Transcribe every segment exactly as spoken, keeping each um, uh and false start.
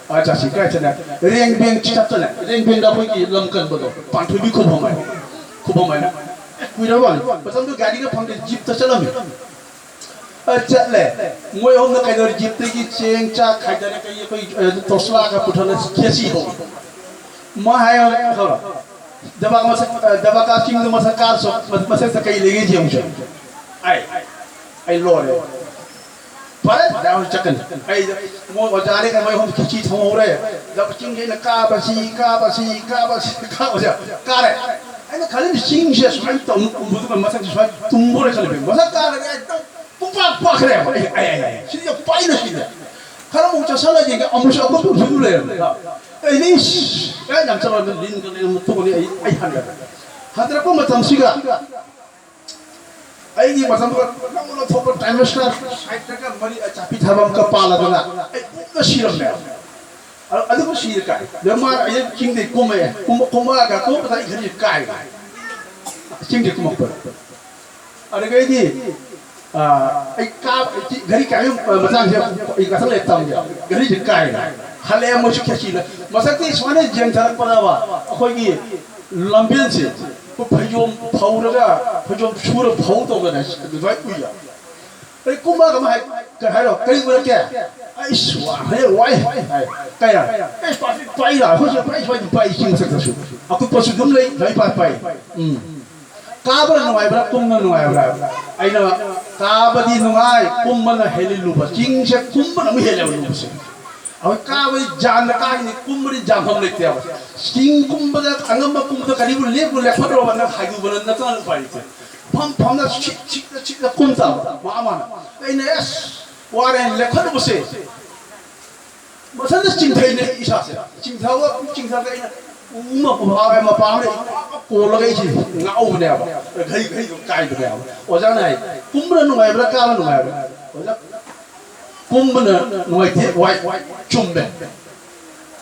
ꯑꯆꯥ, ꯁꯤ ꯀꯥꯏ ꯆꯠꯅ? ꯔꯦꯡꯕꯦꯡ ꯆꯠꯇꯅ, ꯔꯦꯡꯕꯦꯡꯗ ꯑꯩꯈꯣꯏꯒꯤ ꯂꯝ ꯀꯟꯕꯗꯣ, ꯄꯥꯟꯊꯣꯏꯕꯤ ꯈꯨꯕꯝ ꯍꯥꯏꯅ, ꯈꯨꯕꯝ ꯍꯥꯏꯅ꯫ ꯑꯦ, ꯀꯨꯏꯔꯕ ꯋꯥꯅꯤ꯫ ꯃꯇꯝꯗꯨ ꯒꯥꯔꯤꯒ ꯐꯪꯗꯦ, ꯖꯤꯞꯇ ꯆꯠꯂꯝꯃꯤ꯫ ꯑ, ꯆꯠꯂꯦ꯫ ꯃꯣꯏ ꯑꯍꯨꯝꯅ ꯀꯩꯗꯧꯔꯤ? ꯖꯤꯞꯇꯒꯤ ꯆꯦꯡ, ꯆꯥꯛ ꯈꯥꯏꯗꯔꯦ, ꯀꯩ, ꯑꯩꯈꯣꯏ, ꯑ, ꯇꯣꯁꯂꯥꯒ ꯄꯨꯊꯣꯔꯛꯑꯦ, ꯈꯦꯆꯤ ꯍꯧꯔꯦ꯫ ꯃꯥ ꯍꯥꯏꯌꯣ, ꯈꯪꯕ꯭ꯔꯣ? ꯗꯕꯥ ꯃꯊꯛ, ꯑ, ꯗꯕꯥ ꯀꯥ ꯆꯤꯡꯗꯨ ꯃꯊꯛ ꯀꯥꯔꯁꯨ, ꯃ-, ꯃꯊꯛꯇ ꯀꯩ ꯂꯩꯒꯦ ꯌꯦꯡꯉꯨꯁꯦ꯫ ꯑꯩ, ꯑꯩ ꯂꯣꯏꯔꯦ꯫ ꯐꯔꯦ, ꯗꯥ ꯍꯣꯏ ꯆꯠꯀꯅꯤ꯫ ꯑꯩ, ꯃꯣꯏ ꯑꯣꯖꯥꯅꯤ ꯀꯩ ꯃꯣꯏ ꯑꯍꯨꯝ ꯈꯦꯆꯤ ꯊꯣꯡꯍꯧꯔꯦ꯫ ꯗꯕꯥ ꯆꯤꯡꯁꯦ ꯑꯩꯅ ꯀꯥꯕꯁꯤ, ꯀꯥꯕꯁꯤ, ꯀꯥꯕꯁꯤ, ꯀꯥꯕꯁꯤ, ꯀꯥꯔꯦ꯫ ꯑꯩꯅ ꯈꯜꯂꯤꯅꯤ ꯆꯤꯡꯁꯦ ꯁꯨꯃꯥꯏꯅ ꯇꯧꯅ ꯀꯨꯝꯕꯗꯨꯒ ꯃꯊꯛꯁꯦ ꯁꯨꯃꯥꯏꯅ ꯇꯨꯝꯕꯣꯔꯦ ꯈꯜꯂꯤꯅꯤ꯫ ꯃꯊꯛ ꯀꯥꯔꯒ ꯑꯩ ꯄꯨꯡꯄꯥꯛ ꯄꯥꯛꯈ꯭ꯔꯦꯕ꯫ ꯑꯩ, ꯑꯩ, ꯑꯩ, ꯑꯩ, ꯁꯤꯗꯤ ꯌꯥꯝ ꯄꯥꯏꯅ ꯁꯤꯗ꯫ ꯈꯔ ꯑꯃꯨꯛ ꯆꯠꯁꯜꯂ ꯌꯦꯡꯒꯦ, ꯑꯃꯨꯛꯁꯨ ꯑꯀꯣꯏꯕ ꯐꯤꯕꯝ ꯂꯩꯔꯝꯃꯦ꯫ ꯑꯩꯗꯤ, ꯏꯁ, ꯑꯦ, ꯌꯥꯝ ꯆꯠꯂꯣ, ꯂꯤꯟꯒ ꯂꯩꯔꯝꯕ ꯊꯣꯛꯑꯅꯤ, ꯑꯩ, ꯑꯩ ꯍꯟꯈ꯭ꯔꯦ꯫ ꯍꯟꯊꯔꯛꯄ ꯃꯇꯝꯁꯤꯒ ꯑꯩꯒꯤ ꯃꯇꯝꯗꯨꯒ ꯅꯧꯅ ꯊꯣꯛꯄ ꯇꯥꯏꯝꯁ ꯁ꯭ꯀ꯭ꯋꯥꯔ ꯁꯥꯏꯠꯇꯒ ꯃꯔꯤ ꯆꯥꯄꯤ ꯊꯥꯕ ꯑꯃꯒ ꯄꯥꯜꯂꯗꯅ ꯑꯩ ꯄꯨꯛꯅ ꯁꯤꯔꯝꯃꯦ꯫ ꯑ-, ꯑꯗꯨꯕꯨ ꯁꯤꯔ ꯀꯥꯏ꯫ ꯑꯗ ꯃꯥ ꯑꯩ ꯆꯤꯡꯗꯩ ꯀꯨꯝꯃꯛꯑꯦ꯫ ꯀꯨꯝꯕ, ꯀꯨꯝꯃꯛꯑꯒ ꯀꯨꯝꯕꯗ ꯑꯩ ꯈꯔ ꯀꯥꯏ꯫ ꯆꯤꯡꯗꯩ ꯀꯨꯝꯃꯛꯄꯗ꯫ ꯑꯗꯨꯗꯒꯤꯗꯤ, ꯑ, ꯑꯩ ꯀꯥ-, ꯒꯥꯔꯤ ꯀꯥꯏꯕ ꯃꯇꯥꯡꯁꯦ ꯑꯩ ꯉꯥꯛꯇꯪ ꯂꯩꯔ ꯇꯝꯒꯦ꯫ ꯒꯥꯔꯤꯁꯦ ꯀꯥꯏꯔꯦ꯫ ꯍꯜꯂꯛꯑꯦ ꯃꯣꯏꯁꯨ ꯈꯦꯆꯤꯗ꯫ ꯃꯊꯛꯇꯤ ꯁꯨꯃꯥꯏꯅ ꯌꯦꯡꯊꯔꯛꯄꯗꯕ ꯑꯩꯈꯣꯏꯒꯤ ꯂꯝꯕꯦꯜꯁꯦ ꯑꯩꯈꯣꯏ ꯐꯩꯖꯣꯝ ꯐꯧꯔꯒ, ꯐꯩꯖꯣꯝ ꯁꯨꯔ ꯐꯧ ꯇꯧꯗꯅ ꯑꯗꯨꯃꯥꯏꯅ ꯎꯏꯌꯦ꯫ ꯑꯩ ꯀꯨꯝꯃꯒ ꯑꯃ ꯍꯥꯏ-, ꯀꯩ ꯍꯥꯏꯔꯣ? "ꯀꯔꯤ ꯎꯔꯛꯀꯦ?" "ꯑꯩꯁ, ꯋꯥ, ꯍꯦ, ꯋꯥꯏ", ꯍꯥꯏ꯫ "ꯀꯩ ꯍꯥꯏ?" "ꯑꯩꯁ, ꯄꯥꯛꯁꯤ ꯄꯥꯏꯔ, ꯑꯩꯈꯣꯏꯁꯨ ꯄꯥꯏ, ꯁꯨꯃꯥꯏꯅ ꯄꯥꯏ, ꯏꯁꯤꯡ ꯃꯊꯛꯇꯁꯨ꯫ ꯑꯀꯨꯠꯄꯁꯨ ꯑꯗꯨꯝ ꯂꯩ, ꯁꯨꯃꯥꯏꯅ ꯄꯥꯏ, ꯄꯥꯏ꯫ ꯎꯝ꯫ ꯀꯥꯕꯅ ꯅꯨꯡꯉꯥꯏꯕ꯭ꯔꯥ, ꯀꯨꯝꯕꯅ ꯅꯨꯡꯉꯥꯏꯕ꯭ꯔꯥ?" ꯑꯩꯅ, "ꯀꯥꯕꯗꯤ ꯅꯨꯡꯉꯥꯏ, ꯀꯨꯝꯕꯅ ꯍꯦꯜꯂꯤ ꯂꯨꯕ꯫ ꯆꯤꯡꯁꯦ ꯀꯨꯝꯕꯅ ꯑꯃꯨꯛ ꯍꯦꯜꯂꯦꯕ ꯂꯨꯕꯁꯦ꯫ ꯑꯩꯈꯣꯏ ꯀꯥꯕꯗꯤ ꯖꯥꯟꯗ ꯀꯥꯏꯅꯤ, ꯀꯨꯝꯕꯗꯤ ꯖꯥꯟꯐꯝ ꯂꯩꯇꯦꯕ꯫ ꯆꯤꯡ ꯀꯨꯝꯕꯗ ꯑꯉꯝꯕ ꯀꯨꯝꯕꯗ ꯀꯔꯤꯕꯨ ꯂꯦꯞꯄꯨ ꯂꯦꯞꯐꯠꯂꯨꯔꯕ ꯅꯪ ꯍꯥꯏꯗꯨꯕꯅ ꯅꯠꯇꯅ ꯎꯄꯥꯏ ꯂꯩꯇꯦ꯫ ꯐꯝ ꯐꯝꯅ ꯁꯤꯠ ꯁꯤꯠꯅ ꯁꯤꯠꯅ ꯀꯨꯝ ꯇꯥꯕ ꯃꯥ ꯃꯥꯅ꯫ ꯑꯩꯅ, "ꯑꯁ, ꯋꯥꯔꯦ" ꯂꯦꯞꯈꯠꯂꯨꯕꯁꯦ꯫ ꯃꯊꯟꯇ ꯆꯤꯡꯊꯩꯅꯦ ꯏꯁꯥꯁꯦ꯫ ꯆꯤꯡꯊꯕ, ꯆꯤꯡꯊꯕꯗ ꯑꯩꯅ ꯎ ꯑꯃ ꯐꯥꯎꯔꯦ, ꯃꯄꯥ ꯑꯃꯅ ꯀꯣꯜꯂꯒ ꯑꯩꯁꯦ ꯉꯥꯛꯍꯧꯕꯅꯦꯕ꯫ ꯘꯔꯤ, ꯘꯔꯤꯗꯣ ꯀꯥꯏꯕꯅꯦꯕ꯫ ꯑꯣꯖꯥꯅ ꯍꯥꯏ, "ꯀꯨꯝꯕꯅ ꯅꯨꯡꯉꯥꯏꯕ꯭ꯔꯥ, ꯀꯥꯕ ꯅꯨꯡꯉꯥꯏꯕ꯭ꯔꯥ?" ꯑꯣꯖꯥ, "ꯀꯨꯝꯕꯅ ꯅꯨꯡꯉꯥꯏꯇꯦ, ꯋꯥꯏ, ꯋꯥꯏ, ꯆꯨꯝꯃꯦ꯫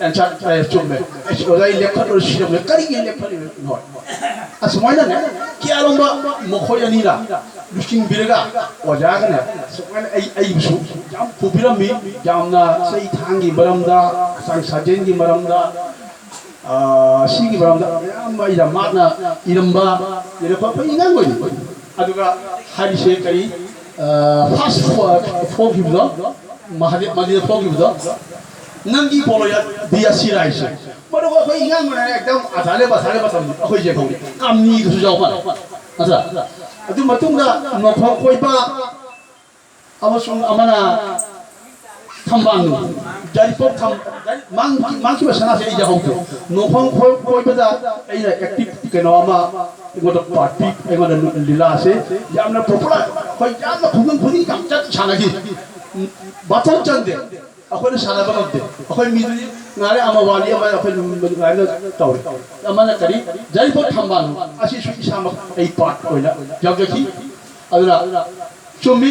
ꯑꯦꯟꯁꯥꯔ ꯆꯨꯝꯃꯦ꯫ ꯑꯩꯁ ꯑꯣꯖꯥ, ꯑꯩ ꯂꯦꯞꯈꯠꯂꯨꯔ ꯁꯤꯔꯝꯃꯦ꯫ ꯀꯔꯤꯒꯤ ꯂꯦꯞꯈꯠꯂꯤꯕꯅꯣ? ꯑꯁꯨꯃꯥꯏꯅꯅꯦ, ꯀꯌꯥꯔꯣꯝꯕ ꯃꯈꯣꯏ ꯑꯅꯤꯅ ꯂꯨꯆꯤꯡꯕꯤꯔꯒ ꯑꯣꯖꯥꯒꯅꯦ, ꯑꯁꯨꯃꯥꯏꯅ ꯑꯩ, ꯑꯩꯕꯨꯁꯨ ꯌꯥꯝ ꯄꯨꯕꯤꯔꯝꯃꯤ꯫ ꯌꯥꯝꯅ ꯆꯩ ꯊꯥꯡꯒꯤ ꯃꯔꯝꯗ, ꯍꯛꯆꯥꯡ ꯁꯥꯖꯦꯜꯒꯤ ꯃꯔꯝꯗ, ꯑꯥ, ꯁꯤꯒꯤ ꯃꯔꯝꯗ ꯃꯌꯥꯝ ꯑꯃ ꯏꯔꯝ-, ꯃꯍꯥꯛꯅ ꯏꯔꯝꯕ ꯂꯩꯔꯛꯄ ꯑꯩꯈꯣꯏ ꯏꯉꯥꯡ ꯑꯣꯏꯔꯤ꯫ ꯑꯗꯨꯒ ꯍꯥꯏꯔꯤꯁꯦ ꯀꯔꯤ, ꯑꯥ, ꯐꯥꯁ ꯐꯣ-, ꯐꯣꯡꯈꯤꯕꯗꯣ, ꯃꯍꯥꯗꯦꯕ ꯃꯟꯗꯤꯔꯗ ꯐꯣꯡꯈꯤꯕꯗꯣ, ꯅꯪꯒꯤ ꯄꯣꯂꯣꯌꯥ ꯕꯤ ꯑꯥꯔ ꯁꯤ ꯔꯥꯏꯁꯦ꯫ ꯃꯗꯨꯒ ꯑꯩꯈꯣꯏ ꯏꯉꯥꯡ ꯑꯣꯏꯔꯤꯉꯩ ꯑꯦꯛꯗꯝ ꯑꯁꯥꯂꯦ ꯕꯁꯥꯂꯦ ꯃꯇꯝꯗ ꯑꯩꯈꯣꯏ ꯌꯦꯡꯍꯧꯔꯤ꯫ ꯀꯥꯝꯅꯤꯗꯁꯨ ꯌꯥꯎꯕ ꯃꯥꯜꯂꯦ꯫ ꯅꯠꯇ꯭ꯔꯥ? ꯑꯗꯨ ꯃꯇꯨꯡꯗ ꯅꯣꯡꯐꯣꯡ ꯀꯣꯏꯕ ꯑꯃꯁꯨꯡ ꯑꯃꯅ ꯊꯝꯕꯥꯜꯅꯨ, ꯌꯥꯏꯔꯤꯄꯣꯛ ꯊꯝ-, ꯃꯥꯡ-, ꯃꯥꯡꯈꯤꯕ ꯁꯅꯥꯁꯦ ꯑꯩ ꯌꯥꯍꯧꯗꯦ꯫ ꯅꯣꯡꯐꯣꯡ ꯀꯣꯏ-, ꯀꯣꯏꯕꯗ ꯑꯩꯅ ꯑꯦꯛꯇꯤꯚ ꯀꯩꯅꯣ ꯑꯃ ꯑꯩꯉꯣꯟꯗ ꯄꯥꯔꯇꯤ, ꯑꯩꯉꯣꯟꯗ ꯂꯤꯂꯥꯁꯦ ꯌꯥꯝꯅ ꯄꯣꯄꯨꯂꯔ, ꯑꯩꯈꯣꯏ ꯌꯥꯝꯅ ꯈꯨꯡꯒꯪ ꯈꯨꯗꯤꯡ ꯌꯥꯝ ꯆꯠ ꯁꯥꯟꯅꯈꯤ꯫ ꯕꯥꯇꯣꯟ ꯆꯟꯗꯦ꯫ ꯑꯩꯈꯣꯏꯅ ꯁꯥꯟꯅꯕ ꯉꯝꯗꯦ꯫ ꯑꯩꯈꯣꯏ ꯃꯤꯗꯨꯗꯤ ꯉꯥꯔꯦ ꯑꯃ ꯋꯥꯠꯂꯤ, ꯑꯃ ꯑꯩꯈꯣꯏ ꯑꯗꯨꯃꯥꯏꯅ ꯇꯧꯔꯦ꯫ ꯑꯃꯅ ꯀꯔꯤ? ꯌꯥꯏꯔꯤꯄꯣꯛ ꯊꯝꯕꯥꯜ ꯑꯁꯤꯁꯨ ꯏꯁꯥꯃꯛ ꯑꯩ ꯄꯥꯔꯠ ꯑꯣꯏꯅ ꯌꯥꯎꯖꯈꯤ꯫ ꯑꯗꯨꯅ ꯆꯨꯝꯃꯤ,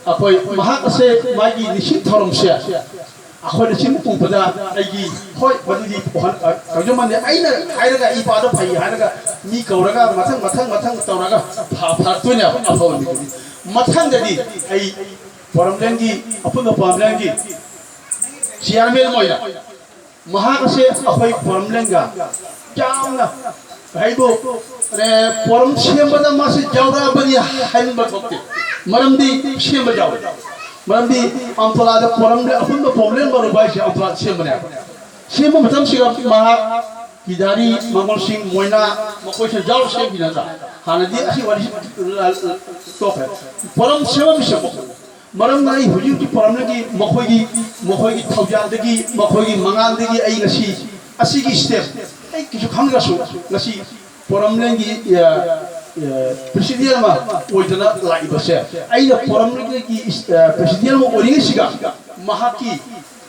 ꯑꯩꯈꯣꯏ ꯃꯍꯥꯛ ꯑꯁꯦ ꯃꯥꯒꯤ ꯅꯤꯡꯁꯤꯡ ꯊꯧꯔꯝꯁꯦ ꯑꯩꯈꯣꯏꯅ ꯁꯨꯝ ꯎꯕꯗ ꯑꯩꯒꯤ, ꯍꯣꯏ, ꯃꯗꯨꯗꯤ ꯀꯥꯡꯖꯩꯕꯨꯡꯗꯤ ꯑꯩꯅ ꯍꯥꯏꯔꯒ ꯑꯩ ꯏꯄꯥꯗꯣ ꯐꯩ ꯍꯥꯏꯔꯒ ꯃꯤ ꯀꯧꯔꯒ ꯃꯊꯪ, ꯃꯊꯪ, ꯃꯊꯪ ꯇꯧꯔꯒ ꯐ-, ꯐꯔꯛꯇꯣꯏꯅꯦꯕ ꯑꯐꯕ ꯃꯤꯗꯨꯗꯤ꯫ ꯃꯊꯪꯗꯗꯤ ꯑꯩ ꯄꯣꯔꯝꯂꯦꯟꯒꯤ, ꯑꯄꯨꯟꯕ ꯄꯣꯔꯝꯂꯦꯟꯒꯤ ꯆꯤꯌꯥꯔꯃꯦꯟ ꯑꯃ ꯑꯣꯏꯅ ꯃꯍꯥꯛ ꯑꯁꯦ ꯑꯩꯈꯣꯏ ꯄꯣꯔꯝꯂꯦꯟꯒ ꯌꯥꯝꯅ ꯍꯥꯏꯕꯨ, ꯑꯦ, ꯄꯣꯔꯝ ꯁꯦꯝꯕꯗ ꯃꯥꯁꯤ ꯌꯥꯎꯔꯛꯑꯕꯅꯤ ꯍꯥꯏꯍꯟꯕ ꯊꯣꯛꯇꯦ꯫ ꯃꯔꯝꯗꯤ ꯁꯦꯝꯕ ꯌꯥꯎꯋꯦ꯫ ꯃꯔꯝꯗꯤ ꯑꯝꯐꯥꯂꯥꯗ ꯄꯣꯔꯝꯂꯦꯟ, ꯑꯄꯨꯟꯕ ꯄꯣꯔꯝꯂꯦꯟ ꯃꯔꯨꯞ ꯍꯥꯏꯁꯦ ꯑꯝꯐꯥꯂꯥꯗ ꯁꯦꯝꯕꯅꯦ꯫ ꯁꯦꯝꯕ ꯃꯇꯝꯁꯤꯗ ꯃꯍꯥꯛ ꯀꯤꯗꯥꯔꯤ, ꯃꯪꯒꯣꯜ ꯁꯤꯡ, ꯃꯣꯏꯅꯥ, ꯃꯈꯣꯏꯁꯨ ꯌꯥꯎꯔ ꯁꯦꯝꯈꯤ ꯅꯠꯇ꯭ꯔꯥ? ꯍꯥꯟꯅꯗꯤ ꯑꯁꯤ ꯋꯥꯔꯤ ꯇꯣꯛꯈ꯭ꯔꯦ꯫ ꯄꯣꯔꯝ ꯁꯦꯝꯃꯝꯃꯤꯁꯦ ꯃꯔꯝꯅ ꯑꯩ ꯍꯧꯖꯤꯛ ꯍꯧꯖꯤꯛ ꯄꯣꯔꯝꯂꯦꯟꯒꯤ ꯃꯈꯣꯏꯒꯤ, ꯃꯈꯣꯏꯒꯤ ꯊꯧꯖꯥꯜꯗꯒꯤ, ꯃꯈꯣꯏꯒꯤ ꯃꯉꯥꯜꯗꯒꯤ ꯑꯩ ꯉꯁꯤ ꯑꯁꯤꯒꯤ ꯁ꯭ꯇꯦꯞ ꯑꯩ ꯀꯩꯁꯨ ꯈꯪꯗ꯭ꯔꯁꯨ ꯉꯁꯤ ꯄꯣꯔꯝꯂꯦꯟꯒꯤ, ꯑ, ꯑ, ꯄ꯭ꯔꯦꯁꯤꯗꯦꯟ ꯑꯃ ꯑꯣꯏꯗꯅ ꯂꯥꯛꯏꯕꯁꯦ, ꯑꯩꯅ ꯄꯣꯔꯝꯂꯦꯟꯒꯤ, ꯑ, ꯄ꯭ꯔꯦꯁꯤꯗꯦꯟ ꯑꯃ ꯑꯣꯏꯔꯤꯉꯩꯁꯤꯒ ꯃꯍꯥꯛꯀꯤ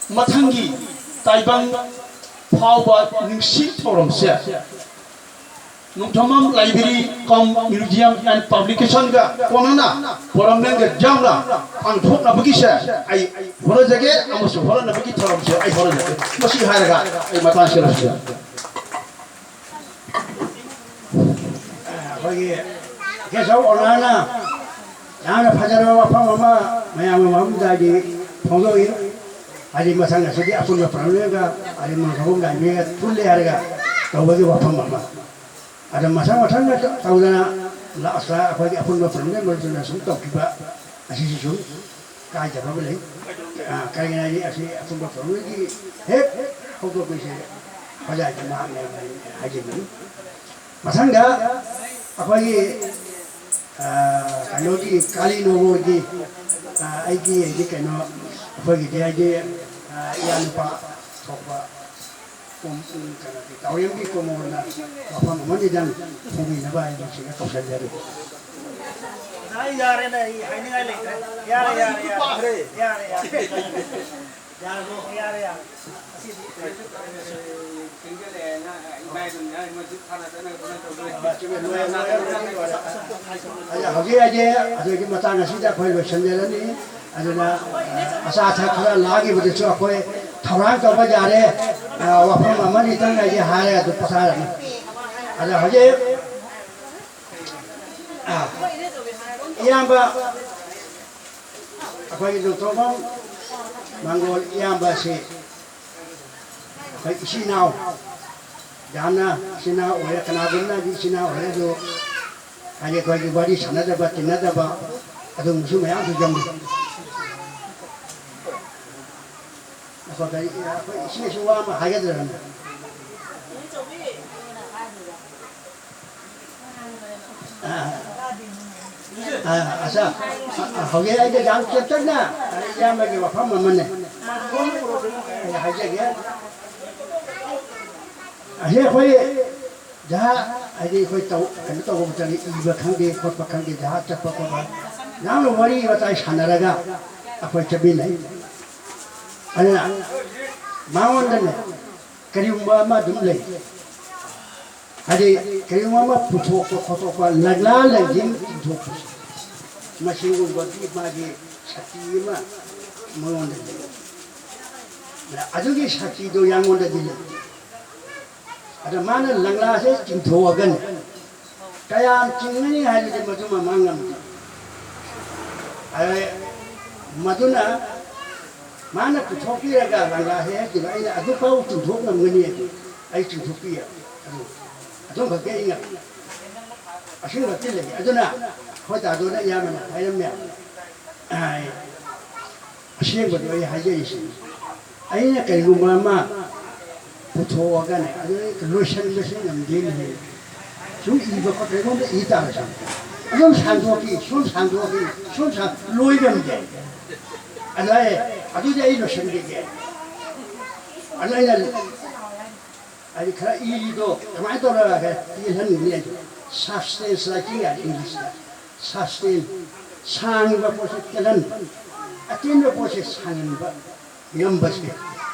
ꯃꯊꯪꯒꯤ ꯇꯥꯏꯕꯪ ꯐꯥꯎꯕ ꯅꯤꯡꯁꯤꯡ ꯊꯧꯔꯝꯁꯦ Nongthombam Library cum Museum and Publicationꯒ ꯀꯣꯟꯅꯅ ꯄꯣꯔꯝꯂꯦꯟꯒ ꯌꯥꯎꯅ ꯄꯥꯡꯊꯣꯛꯅꯕꯒꯤꯁꯦ ꯑꯩ ꯍꯣꯠꯅꯖꯒꯦ ꯑꯃꯁꯨꯡ ꯍꯣꯠꯅꯅꯕꯒꯤ ꯊꯧꯔꯝꯁꯦ ꯑꯩ ꯍꯣꯠꯅꯖꯒꯦ꯫ ꯃꯁꯤ ꯍꯥꯏꯔꯒ ꯑꯩ ꯃꯇꯥꯡꯁꯤꯗ ꯂꯣꯏꯁꯤꯟꯖꯔꯒꯦ꯫ ꯑꯩꯈꯣꯏꯒꯤ ꯒꯦꯁ ꯍꯥꯎꯁ ꯑꯣꯅꯔꯅ ꯌꯥꯝꯅ ꯐꯖꯔꯕ ꯋꯥꯐꯝ ꯑꯃ ꯃꯌꯥꯝꯒꯤ ꯃꯐꯝꯗ ꯍꯥꯏꯗꯤ ꯐꯣꯡꯗꯣꯛꯏ꯫ ꯍꯥꯏꯗꯤ ꯃꯊꯪ ꯑꯁꯤꯗꯤ ꯑꯄꯨꯟꯕ ꯄ꯭ꯔꯥꯏꯃꯔꯤꯒ ꯍꯥꯏꯗꯤ ꯃꯣꯟꯁꯥꯒꯣꯝ ꯂꯥꯏꯕ꯭ꯔꯦꯔꯤꯒ ꯄꯨꯜꯂꯦ ꯍꯥꯏꯔꯒ ꯇꯧꯕꯒꯤ ꯋꯥꯐꯝ ꯑꯃ꯫ ꯑꯗ ꯃꯊꯪ ꯃꯊꯪꯗ ꯇꯧꯗꯅ ꯂꯥꯁꯇ ꯑꯩꯈꯣꯏꯒꯤ ꯑꯄꯨꯟꯕ ꯄ꯭ꯔꯥꯏꯃꯔꯤ ꯃꯔꯛꯇꯅ ꯁꯨꯝ ꯇꯧꯈꯤꯕ ꯑꯁꯤꯁꯨ ꯁꯨꯝ ꯀꯥꯏꯗꯕ ꯑꯃ ꯂꯩ꯫ ꯑ, ꯀꯔꯤꯒꯤꯅꯣ ꯍꯥꯏꯗꯤ ꯑꯁꯤ ꯑꯄꯨꯟꯕ ꯄ꯭ꯔꯥꯏꯃꯔꯤꯒꯤ ꯍꯦꯛ ꯍꯧꯗꯣꯛꯄꯁꯦ ꯍꯣꯖꯥꯏꯗ ꯃꯍꯥꯛꯅ ꯍꯥꯏꯖꯅꯤꯡꯉꯤ꯫ ꯃꯊꯪꯗ ꯑꯩꯈꯣꯏꯒꯤ, ꯑ, ꯀꯩꯅꯣꯒꯤ ꯀꯥꯂꯤ ꯅꯣꯡꯃꯒꯤ, ꯑ, ꯑꯩꯒꯤ, ꯑꯩꯒꯤ ꯀꯩꯅꯣ ꯑꯩꯈꯣꯏꯒꯤꯗꯤ ꯍꯥꯏꯗꯤ, ꯑ, ꯏꯌꯥꯅꯨꯄꯥ ꯊꯣꯛꯄ ꯀꯣꯝ-, ꯀꯩꯅꯣꯒꯤ ꯇꯥꯎꯔꯦꯝꯒꯤ ꯀꯣꯃꯣꯔꯅ ꯋꯥꯐꯝ ꯑꯃꯅꯤꯗꯪ ꯐꯣꯡꯕꯤꯅꯕ ꯑꯩ ꯅꯨꯡꯁꯤꯅ ꯀꯧꯁꯤꯟꯖꯔꯤ꯫ ꯑꯩ ꯌꯥꯔꯦꯅꯦ, ꯑꯩ ꯍꯥꯏꯅꯤꯡꯉꯥꯏ ꯂꯩꯇ꯭ꯔꯦ꯫ ꯌꯥꯔꯦ, ꯌꯥꯔꯦ, ꯌꯥꯔꯦ꯫ ꯌꯥꯔꯦ, ꯌꯥꯔꯦ꯫ ꯌꯥꯔꯕꯣ? ꯌꯥꯔꯦ, ꯌꯥꯔꯦ꯫ ꯑꯗ ꯍꯧꯖꯤꯛ ꯍꯥꯏꯗꯤ ꯑꯗꯨꯒꯤ ꯃꯇꯥꯡ ꯑꯁꯤꯗ ꯑꯩꯈꯣꯏ ꯂꯣꯏꯁꯤꯟꯖꯔꯅꯤ꯫ ꯑꯗꯨꯅ, ꯑ, ꯑꯆꯥ ꯑꯊꯛ ꯈꯔ ꯂꯥꯡꯈꯤꯕꯗꯨꯁꯨ ꯑꯩꯈꯣꯏ ꯊꯧꯔꯥꯡ ꯇꯧꯕ ꯌꯥꯔꯦ꯫ ꯑ, ꯋꯥꯐꯝ ꯑꯃꯅꯤꯇꯪ ꯑꯩꯗꯤ ꯍꯥꯏꯔꯦ, ꯑꯗꯨ ꯄꯣꯊꯥꯔꯅꯤ꯫ ꯑꯗ ꯍꯧꯖꯤꯛ, ꯑ, ꯏꯌꯥꯝꯕ ꯑꯩꯈꯣꯏꯒꯤ ꯅꯣꯡꯊꯣꯝꯕꯝ ꯃꯥꯡꯒꯣꯜ ꯏꯌꯥꯝꯕ ꯑꯁꯤ ꯑꯩꯈꯣꯏ ꯏꯆꯤꯟ ꯏꯅꯥꯎ ꯌꯥꯝꯅ ꯏꯆꯤꯟ ꯏꯅꯥꯎ ꯑꯣꯏꯔꯦ, ꯀꯅꯥꯒꯨꯝꯕꯅꯗꯤ ꯏꯆꯤꯟ ꯏꯅꯥꯎ ꯑꯣꯏꯔꯁꯨ ꯍꯥꯏꯗꯤ ꯑꯩꯈꯣꯏꯒꯤ ꯋꯥꯔꯤ ꯁꯥꯟꯅꯗꯕ ꯇꯤꯟꯅꯗꯕ ꯑꯗꯨꯒꯨꯝꯕꯁꯨ ꯃꯌꯥꯝꯁꯨ ꯌꯥꯎꯏ꯫ ꯑꯩꯈꯣꯏ ꯀꯔꯤ, ꯑꯩꯈꯣꯏ ꯏꯆꯦꯁꯨ ꯋꯥ ꯑꯃ ꯍꯥꯏꯒꯗ꯭ꯔꯕꯅꯤ꯫ ꯑ, ꯑ, ꯑꯆꯥ, ꯑ, ꯍꯧꯖꯤꯛ ꯑꯩꯅ ꯌꯥꯝ ꯇꯦꯟꯇꯛꯅ ꯏꯌꯥꯝꯕꯒꯤ ꯋꯥꯐꯝ ꯑꯃꯅꯦ ꯑꯩ ꯍꯥꯏꯖꯒꯦ꯫ ꯑꯁꯤ ꯑꯩꯈꯣꯏ ꯖꯍꯥ ꯍꯥꯏꯗꯤ ꯑꯩꯈꯣꯏ ꯇꯧ-, ꯀꯩꯅꯣ ꯇꯧꯕ ꯃꯇꯝꯗ ꯏꯕ ꯈꯪꯗꯦ, ꯈꯣꯠꯄ ꯈꯪꯗꯦ, ꯖꯍꯥ ꯆꯠꯄ ꯈꯣꯠꯄ ꯌꯥꯝꯅ ꯋꯥꯔꯤ ꯋꯥꯇꯥꯏ ꯁꯥꯟꯅꯔꯒ ꯑꯩꯈꯣꯏ ꯆꯠꯃꯤꯟꯅꯩ꯫ ꯑꯗꯨꯅ ꯃꯉꯣꯟꯗꯅꯦ ꯀꯔꯤꯒꯨꯝꯕ ꯑꯃ ꯑꯗꯨꯝ ꯂꯩ꯫ ꯍꯥꯏꯗꯤ ꯀꯔꯤꯒꯨꯝꯕ ꯑꯃ ꯄꯨꯊꯣꯛꯄ ꯈꯣꯠꯇꯣꯛꯄ, ꯂꯪꯂꯥ ꯂꯩꯁꯤꯡ ꯄꯨꯊꯣꯛꯄꯁꯦ, ꯃꯁꯤꯒꯨꯝꯕꯒꯤ ꯃꯥꯒꯤ ꯁꯛꯇꯤ ꯑꯃ ꯃꯉꯣꯟꯗ ꯂꯩ꯫ ꯑꯗꯨꯒꯤ ꯁꯛꯇꯤꯗꯣ ꯌꯥꯉꯣꯟꯗꯗꯤ ꯂꯩꯇꯦ꯫ ꯑꯗ ꯃꯥꯅ ꯂꯪꯂꯥꯁꯦ ꯆꯤꯡꯊꯣꯛꯑꯒꯅꯤ꯫ ꯀꯌꯥꯝ ꯆꯤꯡꯒꯅꯤ ꯍꯥꯏꯕꯗꯤ ꯃꯗꯨ ꯃꯃꯥ ꯉꯝꯗꯦ꯫ ꯑꯗ ꯃꯗꯨꯅ ꯃꯥꯅ ꯄꯨꯊꯣꯛꯄꯤꯔꯒ ꯂꯪꯂꯥꯁꯦ ꯍꯦꯛꯈꯤꯕ ꯑꯩꯅ ꯑꯗꯨꯐꯥꯎ ꯆꯤꯡꯊꯣꯛ ꯉꯝꯒꯅꯤ ꯑꯗꯨ ꯑꯩ ꯆꯤꯡꯊꯣꯛꯄꯤ꯫ ꯑꯗꯨ ꯑꯗꯨꯝꯈꯛꯇꯤ ꯑꯩ ꯉꯝꯃꯤ꯫ ꯑꯁꯤꯒꯨꯝꯕꯗꯤ ꯂꯩ꯫ ꯑꯗꯨꯅ ꯑꯩꯈꯣꯏ ꯗꯥꯗꯣꯅ ꯑꯌꯥꯝꯕꯅ ꯍꯥꯏꯔꯝꯃꯦ꯫ ꯑꯁꯦꯡꯕꯗꯣ ꯑꯩ ꯍꯥꯏꯖꯔꯤꯁꯤꯅꯤ꯫ ꯑꯩꯅ ꯀꯔꯤꯒꯨꯝꯕ ꯑꯃ ꯄꯨꯊꯣꯛꯑꯒꯅꯦ, ꯑꯗꯨ ꯂꯣꯏꯁꯤꯟꯕꯁꯤ ꯉꯝꯗꯦꯅꯦ꯫ ꯁꯨꯝ ꯏꯕ ꯈꯣꯠꯄ ꯑꯩꯉꯣꯟꯗ ꯏ ꯇꯥꯔꯁꯨ ꯑꯗꯨꯝ ꯁꯥꯡꯗꯣꯛꯈꯤ, ꯁꯨꯝ ꯁꯥꯡꯗꯣꯛꯈꯤ, ꯁꯨꯝ ꯁꯥꯡ-, ꯂꯣꯏ ꯉꯝꯗꯦ꯫ ꯑꯗꯨ ꯑꯩ, ꯑꯗꯨꯗꯤ ꯑꯩ ꯂꯣꯏꯁꯤꯟꯈꯤꯒꯦ꯫ ꯑꯗꯨ ꯑꯩꯅ ꯍꯥꯏꯗꯤ ꯈꯔ ꯏꯗꯣ ꯀꯃꯥꯏꯅ ꯇꯧꯔꯒ ꯇꯦꯜꯍꯟꯒꯅꯤ ꯍꯥꯏꯗꯣ, ꯁꯕꯁꯇꯦꯟꯁ ꯔꯥꯏꯇꯤꯡ ꯍꯥꯏ ꯏꯪꯂꯤꯁꯇ꯫ ꯁꯕꯁꯇꯦꯟꯁ, ꯁꯥꯡꯕ ꯄꯣꯠꯁꯦ ꯇꯦꯜꯍꯟꯕ, ꯑꯇꯦꯟꯕ ꯄꯣꯠꯁꯦ ꯁꯥꯡꯍꯟꯕ ꯉꯝꯕꯁꯦ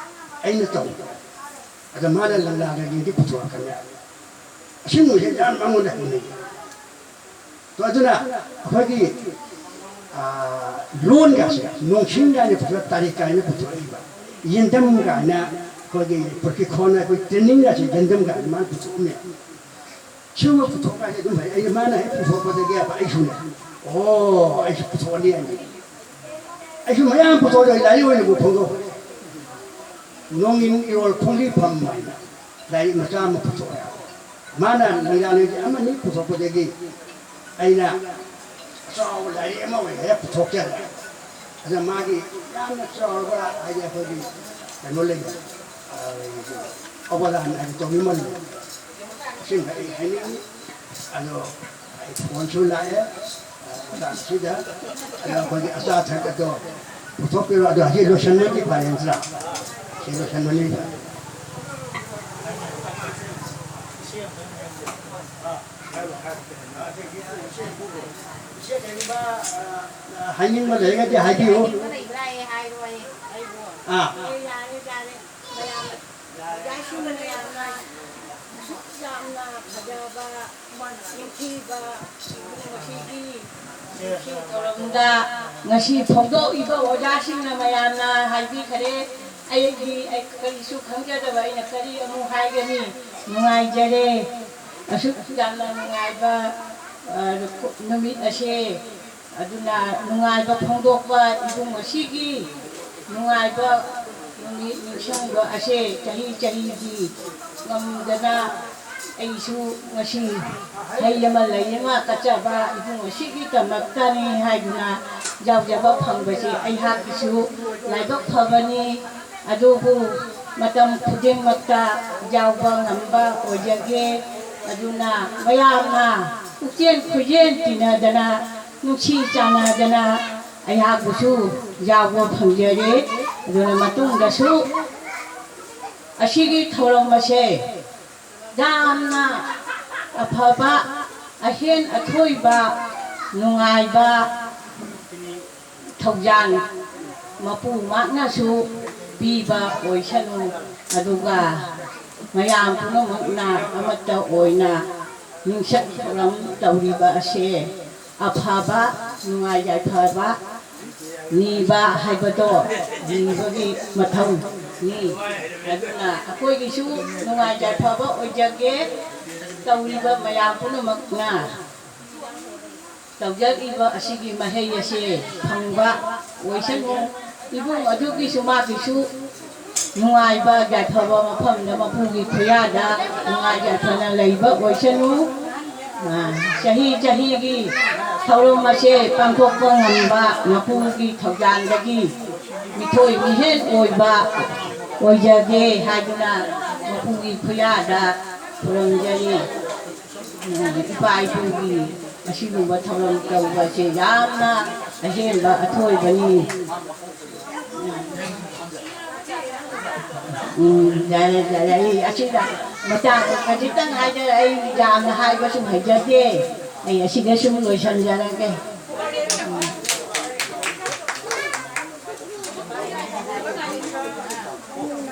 ꯑꯩꯅ ꯇꯧꯕ꯫ ꯑꯗ ꯃꯥꯅ ꯂꯪꯂꯥꯗꯒꯤꯗꯤ ꯄꯨꯊꯣꯔꯛꯀꯅꯤ꯫ ꯑꯁꯤꯒꯨꯝꯕꯁꯦ ꯌꯥꯝ ꯃꯉꯣꯟꯗ ꯍꯩꯅꯩ꯫ ꯇꯣ, ꯑꯗꯨꯅ ꯑꯩꯈꯣꯏꯒꯤ, ꯑꯥ, ꯂꯣꯟꯒꯁꯦ ꯅꯣꯡꯁꯤꯡ ꯀꯥꯏꯅ ꯄꯨꯊꯣꯛ, ꯇꯥꯔꯤꯛ ꯀꯥꯏꯅ ꯄꯨꯊꯣꯛꯏꯕ, ꯌꯦꯟꯗꯝ ꯀꯥꯏꯅ ꯑꯩꯈꯣꯏꯒꯤ ꯄ꯭ꯔꯀꯤꯈꯣꯟꯅ ꯑꯩꯈꯣꯏ ꯇ꯭ꯔꯦꯅꯤꯡꯒꯁꯦ ꯌꯦꯟꯗꯝ ꯀꯥꯏꯅ ꯃꯥꯅ ꯄꯨꯊꯣꯛꯑꯝꯃꯦ꯫ ꯁꯤꯒꯨꯝꯕ ꯄꯨꯊꯣꯛ ꯀꯥꯏꯁꯦ ꯑꯗꯨꯝ ꯐꯩ꯫ ꯑꯩꯅ ꯃꯥꯅ ꯍꯦꯛ ꯄꯨꯊꯣꯛꯄꯗꯒꯤ ꯑꯩꯁꯨꯅꯦ, ꯑꯣ, ꯑꯩꯁꯨ ꯄꯨꯊꯣꯛꯑꯅꯤ ꯍꯥꯏꯅ꯫ ꯑꯩꯁꯨ ꯃꯌꯥꯝ ꯄꯨꯊꯣꯛꯑꯒ ꯑꯩ ꯂꯥꯏꯔꯤꯛ ꯑꯣꯏꯅꯕꯨ ꯐꯣꯡꯗꯣꯛꯈ꯭ꯔꯦ꯫ ꯅꯣꯡꯏꯟ ꯏꯔꯣꯜ ꯈꯣꯡꯂꯤ ꯐꯝ ꯍꯥꯏꯅ ꯂꯥꯏꯔꯤꯛ ꯃꯆꯥ ꯑꯃ ꯄꯨꯊꯣꯛꯑꯦ꯫ ꯃꯥꯅ ꯂꯪꯖꯥ ꯂꯩꯁꯦ ꯑꯃꯅꯤ ꯄꯨꯊꯣꯛꯄꯗꯒꯤ ꯑꯩꯅ ꯑꯆꯥꯎꯕ ꯂꯥꯏꯔꯤꯛ ꯑꯃ ꯑꯣꯏꯅ ꯍꯦꯛ ꯄꯨꯊꯣꯛꯆꯔꯦ꯫ ꯑꯗ ꯃꯥꯒꯤ ꯌꯥꯝꯅ ꯆꯥꯎꯔꯕ ꯍꯥꯏꯗꯤ ꯑꯩꯈꯣꯏꯒꯤ ꯀꯩꯅꯣ ꯂꯩꯕ, ꯑ, ꯑꯣꯕꯗꯥꯟ ꯍꯥꯏꯗꯤ ꯇꯧꯕꯤꯃꯜꯂꯦ꯫ ꯑꯁꯦꯡꯕ ꯑꯩ ꯍꯥꯏꯅꯤꯡꯉꯤ꯫ ꯑꯗꯣ ꯑꯩ ꯐꯣꯟꯁꯨ ꯂꯥꯛꯑꯦ, ꯑ, ꯃꯇꯥꯡꯁꯤꯗ꯫ ꯑꯗꯣ ꯑꯩꯈꯣꯏꯒꯤ ꯑꯆꯥ ꯑꯊꯛ ꯑꯗꯣ ꯄꯨꯊꯣꯛꯄꯤꯔꯣ꯫ ꯑꯗꯣ ꯍꯧꯖꯤꯛ ꯂꯣꯏꯁꯟꯕꯗꯤ ꯐꯔꯦ ꯅꯠꯇ꯭ꯔꯥ? ꯁꯤ ꯂꯣꯏꯁꯟꯕꯅꯤ ꯐꯔꯦ꯫ ꯏꯆꯦ ꯀꯩꯒꯨꯝꯕ, ꯑ, ꯍꯥꯏꯅꯤꯡꯕ ꯂꯩꯔꯒꯗꯤ ꯍꯥꯏꯕꯤꯌꯨ꯫ ꯂꯩꯕ꯭ꯔꯥ? ꯑꯩ ꯍꯥꯏꯔꯣꯏ꯫ ꯑꯥ꯫ ꯑꯦ, ꯌꯥꯔꯦ, ꯌꯥꯔꯦ꯫ ꯃꯌꯥꯝ, ꯌꯥꯔꯦ꯫ ꯌꯥꯏꯁꯤꯟ ꯃꯌꯥꯝꯅ ꯑꯁꯨꯛ ꯌꯥꯝ ꯐꯖꯕ, ꯅꯤꯡꯊꯤꯕ ꯏꯕꯨꯡ ꯑꯁꯤꯒꯤ ꯅꯤꯡꯊꯤ ꯊꯧꯔꯝꯗ ꯉꯁꯤ ꯐꯣꯡꯗꯣꯛꯏꯕ ꯑꯣꯖꯥꯁꯤꯡꯅ ꯃꯌꯥꯝꯅ ꯍꯥꯏꯕꯤꯈꯔꯦ꯫ ꯑꯩꯒꯤ, ꯑꯩ ꯀꯔꯤꯁꯨ ꯈꯪꯖꯗꯕ ꯑꯩꯅ ꯀꯔꯤ ꯑꯃꯨꯛ ꯍꯥꯏꯒꯅꯤ? ꯅꯨꯡꯉꯥꯏꯖꯔꯦ꯫ ꯑꯁꯨꯛ ꯌꯥꯝꯅ ꯅꯨꯡꯉꯥꯏꯕ, ꯑ, ꯅꯨꯃꯤꯠ ꯑꯁꯦ, ꯑꯗꯨꯅ ꯅꯨꯡꯉꯥꯏꯕ ꯐꯣꯡꯗꯣꯛꯄ ꯏꯕꯨꯡ ꯑꯁꯤꯒꯤ ꯅꯨꯡꯉꯥꯏꯕ ꯅꯨꯃꯤꯠ ꯅꯤꯡꯁꯤꯡꯕ ꯑꯁꯦ ꯆꯍꯤ ꯆꯍꯤꯒꯤ ꯉꯝꯗꯅ ꯑꯩꯁꯨ ꯉꯁꯤ ꯍꯩ ꯑꯃ ꯂꯩ ꯑꯃ ꯀꯠꯆꯕ ꯏꯕꯨꯡ ꯑꯁꯤꯒꯤꯗꯃꯛꯇꯅꯤ ꯍꯥꯏꯗꯨꯅ ꯌꯥꯎꯖꯕ ꯐꯪꯕꯁꯤ ꯑꯩꯍꯥꯛꯀꯤꯁꯨ ꯂꯥꯏꯕꯛ ꯐꯕꯅꯤ꯫ ꯑꯗꯨꯕꯨ ꯃꯇꯝ ꯈꯨꯗꯤꯡꯃꯛꯇ ꯌꯥꯎꯕ ꯉꯝꯕ ꯑꯣꯏꯖꯒꯦ꯫ ꯑꯗꯨꯅ ꯃꯌꯥꯝꯅ ꯄꯨꯛꯆꯦꯟ ꯈꯣꯏꯖꯦꯟ ꯇꯤꯟꯅꯗꯅ ꯅꯨꯡꯁꯤ ꯆꯥꯟꯅꯗꯅ ꯑꯩꯍꯥꯛꯄꯨꯁꯨ ꯌꯥꯎꯕ ꯐꯪꯖꯔꯦ꯫ ꯑꯗꯨꯅ ꯃꯇꯨꯡꯗꯁꯨ ꯑꯁꯤꯒꯤ ꯊꯧꯔꯝ ꯑꯁꯦ ꯌꯥꯝꯅ ꯑꯐꯕ, ꯑꯍꯦꯟ ꯑꯊꯣꯏꯕ, ꯅꯨꯡꯉꯥꯏꯕ ꯊꯧꯖꯥꯜ ꯃꯄꯨ ꯃꯍꯥꯛꯅꯁꯨ ꯄꯤꯕ ꯑꯣꯏꯁꯅꯨ꯫ ꯑꯗꯨꯒ ꯃꯌꯥꯝ ꯄꯨꯝꯅꯃꯛꯅ ꯑꯃꯠꯇ ꯑꯣꯏꯅ ꯅꯤꯡꯁꯛ ꯊꯧꯔꯝ ꯇꯧꯔꯤꯕ ꯑꯁꯦ ꯑꯐꯕ, ꯅꯨꯡꯉꯥꯏ ꯌꯥꯏꯐꯕ ꯅꯤꯕ ꯍꯥꯏꯕꯗꯣ ꯅꯤꯕꯒꯤ ꯃꯊꯧꯅꯤ꯫ ꯑꯗꯨꯅ ꯑꯩꯈꯣꯏꯒꯤꯁꯨ ꯅꯨꯡꯉꯥꯏ ꯌꯥꯏꯐꯕ ꯑꯣꯏꯖꯒꯦ꯫ ꯇꯧꯔꯤꯕ ꯃꯌꯥꯝ ꯄꯨꯝꯅꯃꯛꯅ ꯇꯧꯖꯔꯤꯕ ꯑꯁꯤꯒꯤ ꯃꯍꯩ ꯑꯁꯦ ꯐꯪꯕ ꯑꯣꯏꯁꯅꯨ꯫ ꯏꯕꯨꯡ ꯑꯗꯨꯒꯤꯁꯨ ꯃꯥꯒꯤꯁꯨ ꯅꯨꯡꯉꯥꯏꯕ ꯌꯥꯏꯐꯕ ꯃꯐꯝꯗ ꯃꯄꯨꯒꯤ ꯈꯨꯌꯥꯗ ꯅꯨꯡꯉꯥꯏ ꯌꯥꯏꯐꯅ ꯂꯩꯕ ꯑꯣꯏꯁꯅꯨ꯫ ꯑ, ꯆꯍꯤ ꯆꯍꯤꯒꯤ ꯊꯧꯔꯝ ꯑꯁꯦ ꯄꯥꯡꯊꯣꯛꯄ ꯉꯝꯕ ꯃꯄꯨꯒꯤ ꯊꯧꯖꯥꯜꯗꯒꯤ ꯃꯤꯊꯣꯏ ꯃꯤꯍꯦꯟ ꯑꯣꯏꯕ ꯑꯣꯏꯖꯒꯦ ꯍꯥꯏꯗꯨꯅ ꯃꯄꯨꯒꯤ ꯈꯨꯌꯥꯗ ꯈꯨꯔꯨꯝꯖꯔꯤ꯫ ꯏꯄꯥ ꯏꯄꯨꯒꯤ ꯑꯁꯤꯒꯨꯝꯕ ꯊꯧꯔꯝ ꯇꯧꯕꯁꯦ ꯌꯥꯝꯅ ꯑꯍꯦꯟꯕ ꯑꯊꯣꯏꯕꯅꯤ꯫ ꯎꯝ, ꯌꯥꯔꯦ, ꯌꯥꯔꯦ꯫ ꯑꯩ ꯑꯁꯤꯗ ꯃꯇꯥꯡ ꯈꯖꯤꯛꯇꯪ ꯍꯥꯏꯖꯔꯦ꯫ ꯑꯩ ꯌꯥꯝꯅ ꯍꯥꯏꯕꯁꯨ ꯍꯩꯖꯗꯦ꯫ ꯑꯩ ꯑꯁꯤꯗ ꯁꯨꯝ ꯂꯣꯏꯁꯤꯟꯖꯔꯒꯦ꯫ ꯎꯝ꯫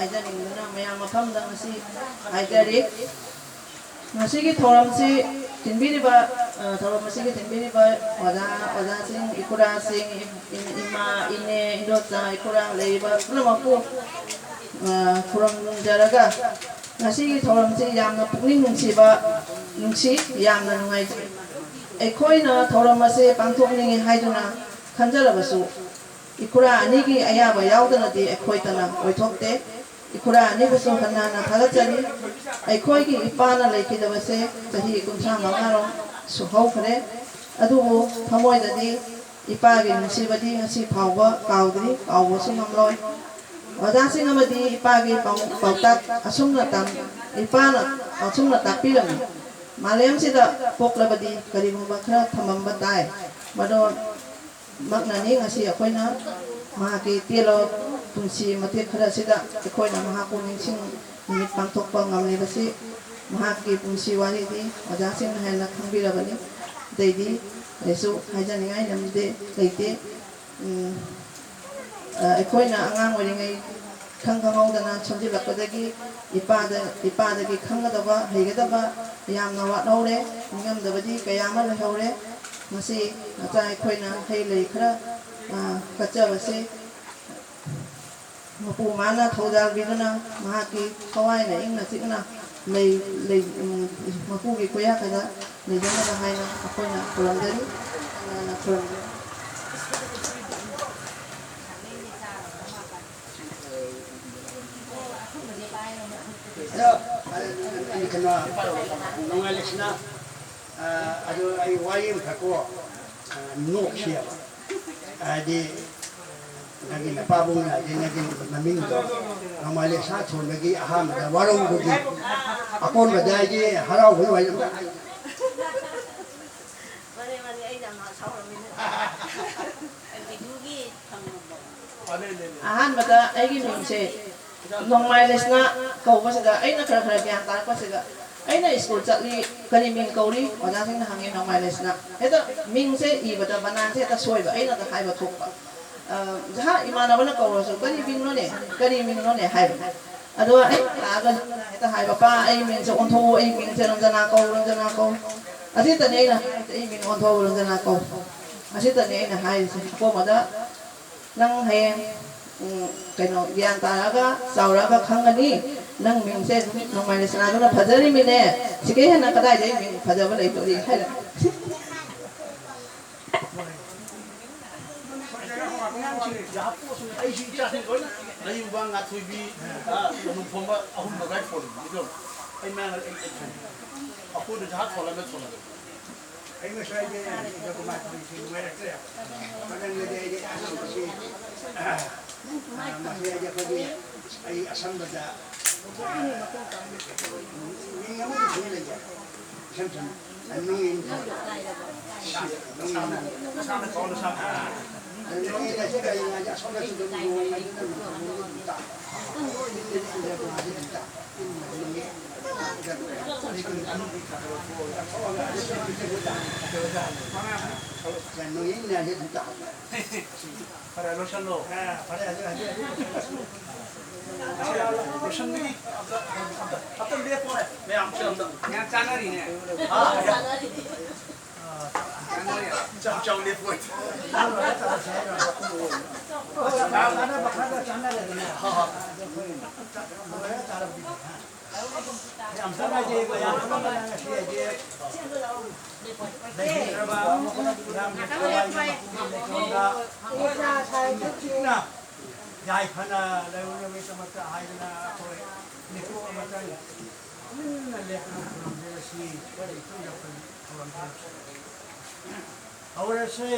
ꯍꯥꯏꯖꯅꯤꯡꯗꯨꯅ ꯃꯌꯥꯝ ꯃꯐꯝꯗ ꯉꯁꯤ ꯍꯥꯏꯖꯔꯤ꯫ ꯉꯁꯤꯒꯤ ꯊꯧꯔꯝꯁꯤ ꯊꯤꯟꯕꯤꯔꯤꯕ, ꯑ, ꯊꯧꯔꯝ ꯑꯁꯤꯒꯤ ꯊꯤꯟꯕꯤꯔꯤꯕ ꯑꯣꯖꯥ, ꯑꯣꯖꯥꯁꯤꯡ, ꯏꯈꯨꯔꯥꯁꯤꯡ, ꯏ-, ꯏ-, ꯏꯃꯥ, ꯏꯅꯦ, ꯏꯟꯗꯣꯆꯥ, ꯏꯈꯨꯔꯥ ꯂꯩꯔꯤꯕ ꯄꯨꯝꯅꯃꯛꯄꯨ, ꯑ, ꯈꯨꯔꯨꯝꯖꯔꯒ, ꯉꯁꯤꯒꯤ ꯊꯧꯔꯝꯁꯤ ꯌꯥꯝꯅ ꯄꯨꯛꯅꯤꯡ ꯅꯨꯡꯁꯤꯕ, ꯅꯨꯡꯁꯤ, ꯌꯥꯝꯅ ꯅꯨꯡꯉꯥꯏꯖꯩ꯫ ꯑꯩꯈꯣꯏꯅ ꯊꯧꯔꯝ ꯑꯁꯤ ꯄꯥꯡꯊꯣꯛꯅꯤꯡꯏ ꯍꯥꯏꯗꯨꯅ ꯈꯟꯖꯔꯕꯁꯨ, ꯏꯈꯨꯔꯥ ꯑꯅꯤꯒꯤ ꯑꯌꯥꯕ ꯌꯥꯎꯗꯅꯗꯤ ꯑꯩꯈꯣꯏ ꯇꯅ ꯑꯣꯏꯊꯣꯛꯇꯦ꯫ ꯏꯈꯨꯔꯥ ꯑꯅꯤꯕꯨꯁꯨ ꯍꯟꯅ ꯍꯟꯅ ꯊꯥꯒꯠꯆꯔꯤ꯫ ꯑꯩꯈꯣꯏꯒꯤ ꯏꯄꯥꯅ ꯂꯩꯈꯤꯗꯕꯁꯦ ꯆꯍꯤ ꯀꯨꯟꯊ꯭ꯔꯥ ꯃꯉꯥꯔꯣꯝ ꯁꯨꯍꯧꯈ꯭ꯔꯦ꯫ ꯑꯗꯨꯕꯨ ꯊꯃꯣꯏꯗꯗꯤ ꯏꯄꯥꯒꯤ ꯅꯨꯡꯁꯤꯕꯗꯤ ꯉꯁꯤ ꯐꯥꯎꯕ ꯀꯥꯎꯗ꯭ꯔꯤ, ꯀꯥꯎꯕꯁꯨ ꯉꯝꯂꯣꯏ꯫ ꯑꯣꯖꯥꯁꯤꯡ ꯑꯃꯗꯤ ꯏꯄꯥꯒꯤ ꯄꯥꯎ-, ꯄꯥꯎꯇꯥꯛ ꯑꯁꯨꯝꯅ ꯇꯝ-, ꯏꯄꯥꯅ ꯑꯁꯨꯝꯅ ꯇꯥꯛꯄꯤꯔꯝꯃꯤ, "ꯃꯥꯂꯦꯝꯁꯤꯗ ꯄꯣꯛꯂꯕꯗꯤ ꯀꯔꯤꯒꯨꯝꯕ ꯈꯔ ꯊꯝꯃꯝꯕ ꯇꯥꯏ꯫ ꯃꯗꯣ ꯃꯛꯅꯅꯤ ꯉꯁꯤ ꯑꯩꯈꯣꯏꯅ ꯃꯍꯥꯛꯀꯤ ꯇꯦꯜꯂꯕ ꯄꯨꯟꯁꯤ ꯃꯇꯦꯛ ꯈꯔ ꯑꯁꯤꯗ ꯑꯩꯈꯣꯏꯅ ꯃꯍꯥꯛꯄꯨ ꯅꯤꯡꯁꯤꯡ ꯅꯨꯃꯤꯠ ꯄꯥꯡꯊꯣꯛꯄ ꯉꯝꯂꯤꯕꯁꯤ꯫ ꯃꯍꯥꯛꯀꯤ ꯄꯨꯟꯁꯤ ꯋꯥꯔꯤꯗꯤ ꯑꯣꯖꯥꯁꯤꯡꯅ ꯍꯦꯟꯅ ꯈꯪꯕꯤꯔꯕꯅꯤ꯫ ꯑꯇꯩꯗꯤ ꯀꯩꯁꯨ ꯍꯥꯏꯖꯅꯤꯡꯉꯥꯏ ꯂꯝꯗꯦ-, ꯂꯩꯇꯦ꯫ ꯎꯝ, ꯑ, ꯑꯩꯈꯣꯏꯅ ꯑꯉꯥꯡ ꯑꯣꯏꯔꯤꯉꯩ ꯈꯪ ꯈꯪꯍꯧꯗꯅ ꯁꯣꯟꯖꯤꯜꯂꯛꯄꯗꯒꯤ ꯏꯄꯥꯗ, ꯏꯄꯥꯗꯒꯤ ꯈꯪꯒꯗꯕ, ꯍꯩꯒꯗꯕ ꯌꯥꯝꯅ ꯋꯥꯠꯍꯧꯔꯦ, ꯅꯤꯡꯉꯝꯗꯕꯗꯤ ꯀꯌꯥ ꯑꯃ ꯂꯩꯍꯧꯔꯦ꯫ ꯃꯁꯤ ꯃꯆꯥ ꯑꯩꯈꯣꯏꯅ ꯍꯩ ꯂꯩ ꯈꯔ, ꯑ, ꯀꯠꯆꯕꯁꯦ ꯃꯄꯨ ꯃꯥꯅ ꯊꯧꯖꯥꯜꯕꯤꯗꯨꯅ ꯃꯍꯥꯛꯀꯤ ꯊꯋꯥꯏꯅ ꯏꯪꯅ ꯆꯤꯛꯅ ꯂꯩ-, ꯂꯩ-, ꯎꯝ, ꯃꯄꯨꯒꯤ ꯀꯣꯌꯥꯈꯗ ꯂꯩꯖꯅꯕ ꯍꯥꯏꯅ ꯑꯩꯈꯣꯏꯅ ꯈꯨꯔꯨꯝꯖꯔꯤ꯫ ꯑ, ꯈꯨꯔꯨꯝꯖꯔꯤ꯫ ꯑꯗꯣ, ꯑ, ꯀꯩꯅꯣ, ꯅꯣꯡꯃꯥꯏꯂꯩꯁꯅꯥ, ꯑ, ꯑꯗꯨ ꯑꯩ ꯋꯥꯔꯤ ꯑꯃꯈꯛꯀꯣ, ꯑ, ꯅꯣꯛꯁꯦꯕ꯫ ꯍꯥꯏꯗꯤ, ꯅꯪꯒꯤ ꯅꯄꯥꯕꯨꯡꯅ ꯍꯥꯏꯗꯤ ꯅꯪꯒꯤ ꯃꯃꯤꯡꯗꯣ ꯅꯣꯡꯃꯥꯏꯂꯩꯁꯅꯥ ꯊꯣꯟꯕꯒꯤ ꯑꯍꯥꯟꯕꯗ ꯋꯥꯔꯧꯕꯒꯤ ꯑꯀꯣꯟꯕꯗ ꯍꯥꯏꯗꯤ ꯍꯔꯥꯎꯕꯒꯤ ꯋꯥꯔꯤ ꯑꯝꯇ ꯍꯥꯏꯌꯨ꯫ ꯃꯥꯅꯦ, ꯃꯥꯅꯦ, ꯑꯩꯅ ꯑꯃ ꯁꯥꯎꯔꯝꯃꯤꯅꯦ꯫ ꯑꯍꯥꯟꯕꯗ ꯑꯩꯒꯤ ꯃꯤꯡꯁꯦ ꯅꯣꯡꯃꯥꯏ ꯂꯩꯁꯅꯥ ꯀꯧꯕꯁꯤꯗ ꯑꯩꯅ ꯈꯔ ꯈꯔ ꯒ꯭ꯌꯥꯟ ꯇꯥꯔꯛꯄꯁꯤꯗ, ꯑꯩꯅ ꯁ꯭ꯀꯨꯜ ꯆꯠꯂꯤ, "ꯀꯔꯤ ꯃꯤꯡ ꯀꯧꯔꯤ?" ꯑꯣꯖꯥꯁꯤꯡꯅ ꯍꯪꯉꯦ, "ꯅꯣꯡꯃꯥꯏ ꯂꯩꯁꯅꯥ"꯫ ꯍꯦꯛꯇ ꯃꯤꯡꯁꯦ ꯏꯕꯗ ꯕꯅꯥꯟꯁꯦ ꯍꯦꯛꯇ ꯁꯣꯏꯕ, ꯑꯩꯅ ꯍꯦꯛꯇ ꯍꯥꯏꯕ ꯊꯣꯛꯄ꯫ ꯑ, ꯖꯍꯥ ꯏꯃꯥꯟꯅꯕꯅ ꯀꯧꯔꯁꯨ, "ꯀꯔꯤ ꯃꯤꯡꯅꯣꯅꯦ? ꯀꯔꯤ ꯃꯤꯡꯅꯣꯅꯦ?" ꯍꯥꯏꯕꯅꯦ꯫ ꯑꯗꯣ ꯑꯩ ꯂꯥꯛꯑꯒ ꯍꯦꯛꯇ ꯍꯥꯏꯕ, "ꯄꯥ, ꯑꯩ ꯃꯤꯡꯁꯦ ꯑꯣꯟꯊꯣꯛꯎ, ꯑꯩ ꯃꯤꯡꯁꯦ ꯔꯟꯖꯅꯥ ꯀꯧ, ꯔꯟꯖꯅꯥ ꯀꯧ꯫ ꯑꯁꯤꯇꯅꯦ ꯑꯩꯅ ꯍꯥꯏꯔꯤꯁꯦ, ꯑꯩ ꯃꯤꯡ ꯑꯣꯟꯊꯣꯛꯎ, ꯔꯟꯖꯅꯥ ꯀꯧ꯫ ꯑꯁꯤꯇꯅꯦ ꯑꯩꯅ ꯍꯥꯏꯔꯤꯁꯦ꯫ ꯑꯄꯣꯝꯕꯗ ꯅꯪ ꯍꯌꯦꯡ, ꯎꯝ, ꯀꯩꯅꯣ, ꯒ꯭ꯌꯥꯟ ꯇꯥꯔꯛꯑꯒ, ꯆꯥꯎꯔꯛꯑꯒ ꯈꯪꯒꯅꯤ꯫ ꯅꯪ ꯃꯤꯡꯁꯦ ꯑꯗꯨꯝ ꯅꯣꯡꯃꯥꯏ ꯂꯩꯁꯅꯥꯗꯨꯅ ꯐꯖꯔꯤꯃꯤꯅꯦ꯫ ꯁꯤꯗꯩ ꯍꯦꯟꯅ ꯀꯗꯥꯏꯗ ꯑꯩ ꯃꯤꯡ ꯐꯖꯕ ꯂꯩꯗꯣꯔꯤ?" ꯍꯥꯏꯔꯦ꯫ ꯑꯩꯁꯨ ꯏꯆꯥꯁꯤꯡ ꯂꯣꯏꯅ ꯂꯩꯌꯨꯕ ꯉꯥꯊꯣꯏꯕꯤ, ꯑ, ꯅꯨꯡꯐꯣꯝꯕ ꯑꯍꯨꯝ ꯃꯈꯥꯏ ꯊꯣꯜꯂꯤꯕ, ꯏꯗꯣꯝ꯫ ꯑꯩ ꯃꯌꯥꯝ ꯑꯩ, ꯑꯩ ꯈꯪꯉꯤ꯫ ꯑꯩꯈꯣꯏꯗ ꯖꯍꯥꯖ ꯊꯣꯜꯂꯒ ꯊꯣꯜꯂꯒ꯫ ꯑꯩ ꯉꯁꯥꯏꯗꯤ ꯏꯟꯗ꯭ꯔ ꯀꯨꯃꯥꯔ ꯇꯧꯔꯤꯁꯤ ꯅꯨꯡꯉꯥꯏꯔꯛꯇ꯭ꯔꯦ꯫ ꯃꯊꯪꯗꯗꯤ ꯑꯩꯗꯤ ꯑꯅꯧꯕꯁꯤ, ꯑ, ꯃꯁꯤ ꯑꯩꯗꯤ ꯑꯩꯈꯣꯏꯒꯤ ꯑꯩ ꯑꯁꯝꯕꯗ, ꯃꯤꯡ ꯑꯃꯗꯤ ꯁꯨꯝ ꯂꯩꯖꯔꯦ꯫ ꯏꯁꯝ ꯁꯝꯅ, ꯅꯨꯡ ꯏꯟ ꯊꯣꯟ꯫ ꯅꯨꯡ ꯏꯟ꯫ ꯅꯨꯡ ꯏꯟ ꯑꯁꯤ ꯀꯔꯤꯅꯣ ꯍꯥꯏꯗꯤ ꯑꯁꯣꯝꯗꯁꯨ ꯑꯗꯨꯝ ꯅꯣꯡ ꯍꯥꯏꯗꯅ ꯅꯣꯡ ꯑꯗꯨꯝ ꯇꯥꯕ꯫ ꯏꯟ ꯏꯟ ꯏꯟ ꯏꯟ ꯏꯟ ꯏꯟ꯫ ꯅꯨꯡ ꯏꯟ ꯍꯥꯏꯁꯤ ꯑꯗꯨꯝ ꯇꯥꯕ꯫ ꯐꯔꯦ, ꯂꯣꯏꯁꯜꯂꯣ꯫ ꯑ, ꯐꯔꯦ, ꯍꯧꯖꯤꯛ, ꯍꯧꯖꯤꯛ, ꯍꯧꯖꯤꯛ ꯂꯣꯏꯁꯜꯂꯁꯤ꯫ ꯂꯣꯏꯁꯟꯕꯒꯤ ꯑꯝꯇ, ꯑꯝꯇ, ꯑꯝꯇ ꯂꯦꯞꯄꯣꯅꯦ, ꯃꯌꯥꯝꯁꯦ ꯑꯝꯇ꯫ ꯃꯌꯥꯝ ꯆꯥꯅꯔꯤꯅꯦ꯫ ꯑꯥ, ꯆꯥꯅꯔꯤ꯫ ꯆꯥꯎ, ꯆꯥꯎ, ꯂꯦꯞꯄꯣ꯫ ꯆꯥꯅꯕ ꯈꯔ ꯆꯥꯅꯔꯦꯗꯅ꯫ ꯍꯣꯏ, ꯍꯣꯏ꯫ ꯂꯣꯏꯔ ꯆꯥꯔꯕꯗꯤ ꯐꯩ, ꯍꯥ? ꯌꯥꯝ ꯆꯥꯟꯅꯖꯩ, ꯃꯌꯥꯝ ꯑꯃ ꯉꯁꯤ ꯍꯧꯖꯤꯛ ꯂꯩꯈꯤꯗ꯭ꯔꯕ ꯃꯌꯥꯝꯒꯤ ꯊꯋꯥꯏꯒꯤ ꯃꯄꯨꯒꯤ ꯃꯐꯝꯗ ꯏꯪꯅ ꯌꯥꯏꯐꯅ ꯂꯩꯔꯨꯅꯕꯒꯤꯗꯃꯛꯇ ꯍꯥꯏꯗꯅ ꯑꯩꯈꯣꯏ ꯃꯤꯀꯨꯞ ꯑꯃꯇꯪ ꯇꯨꯃꯤꯟꯅ ꯂꯦꯞꯇꯨꯅ ꯈꯨꯔꯨꯝꯖꯔꯁꯤ꯫ ꯏꯊꯪꯗ ꯑꯩꯈꯣꯏ ꯊꯧꯔꯝ ꯇꯧꯔꯁꯤ꯫ ꯍꯧꯔꯁꯤ꯫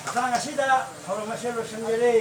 ꯃꯇꯥꯡ ꯑꯁꯤꯗ ꯊꯧꯔꯝ ꯑꯁꯤ ꯂꯣꯏꯁꯤꯟꯖꯔꯦ꯫